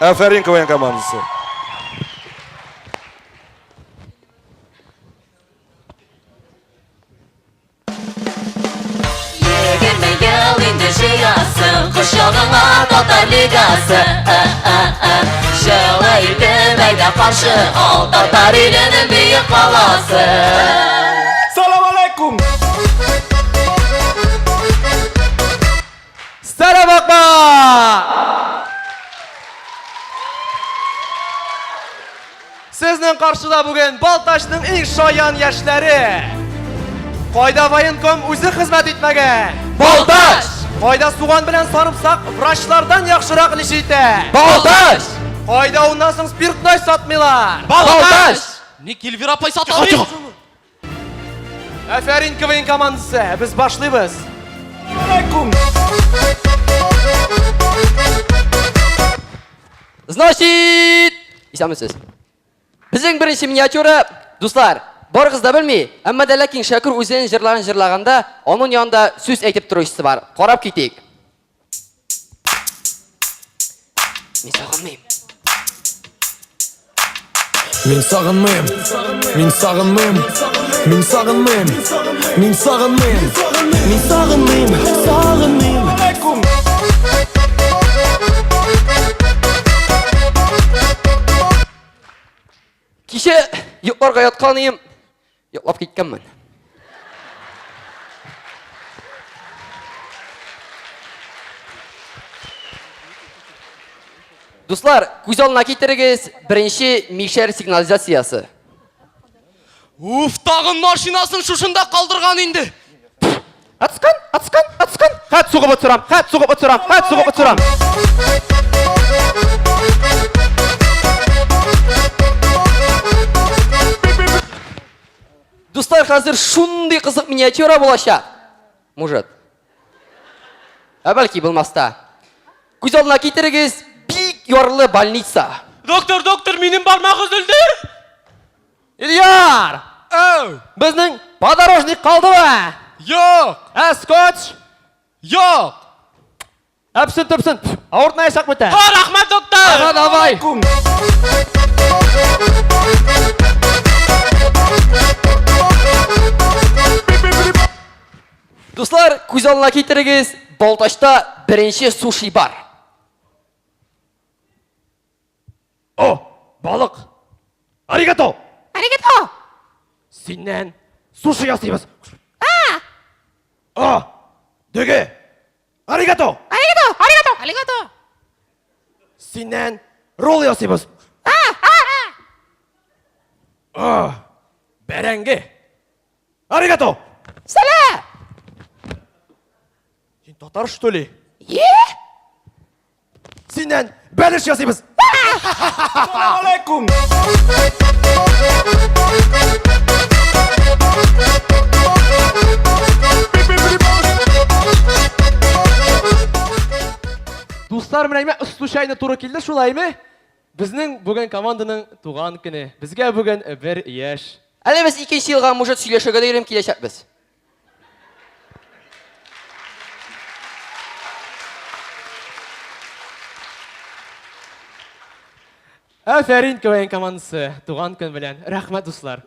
Афәрин, КВН командасы. 20 ел инде җыясың Кочагыңа татар лигасы. Җылы итеп әйдә каршы ал Татар иленең бөек баласы. Салам алейкум! Сәлам, Акмал! Сезнең каршыда бүген Балтачның иң шаян яшьләре. Кайда военком үзе хезмәт итмәгән? Балтач! Кайда суган белән сарымсак врачлардан яхшырак лечи итә? Балтач! Кайда уннан соң спиртной сатмыйлар? Балтач! Ник Эльвира апай сата алмый? Афәрин, КВН командасы, без башлыйбыз. Алейкум! Значит, исәнмесез. Безнең беренче миниатюра, дуслар, барыгыз да белми, әмма дә ләкин Шәкүр үзенең җырларын җырлаганда, аның янында сүз әйтеп торучысы бар. Карап китик. Мин сагынмыйм. Мин сагынмыйм, мин сагынмыйм, мин сагынмыйм, мин сагынмыйм, мин сагынмыйм, сагынмыйм. Алейкум! Кичә йокларга яткан идем, йоклап киткәнмен. Дуслар, күз алдына китерегез, беренче мишәр сигнализациясе. Уф, тагын машинасын шушында калдырган инде. Атскан, атскан, атскан. Хәт сугып отсырам, хәт сугып отсырам, хәт сугып отсырам. Дуслар, хәзер шундый кызык миниатюра булачак. Может. Ә бәлки булмас та. Күз алдына китерегез, бик ярлы больница. Доктор, доктор, минем бармак өзелде. Ильяр! Әу! Безнең подорожник калдымы? Юк! Ә скотч? Юк! Әпсен төпсен. Авыртмаячак бит. Ха, рәхмәт, доктор. Ага, давай. Дуслар, күз алдына китерегез, Балтачта беренче суши бар. О, балык. Аригато! Аригато! Синнән суши ясыйбыз. О, дөге. Аригато! Аригато! Аригато! Аригато! Синнән ролл ясыйбыз. О, бәрәңге. Аригато! Сәлам! Син татар, что ли? Е? Синнән бәлеш ясыйбыз. Салам алейкум! Дуслар, менә әйме случайно туры килде шулаймы? Безнең бүген команданың туган көне. Безгә бүген бер яшь. Әле без икенче елга может сөйләшергә дә йөреп киләчәкбез. Афәрин, КВН командасы, туган көн белән. Рәхмәт, дуслар.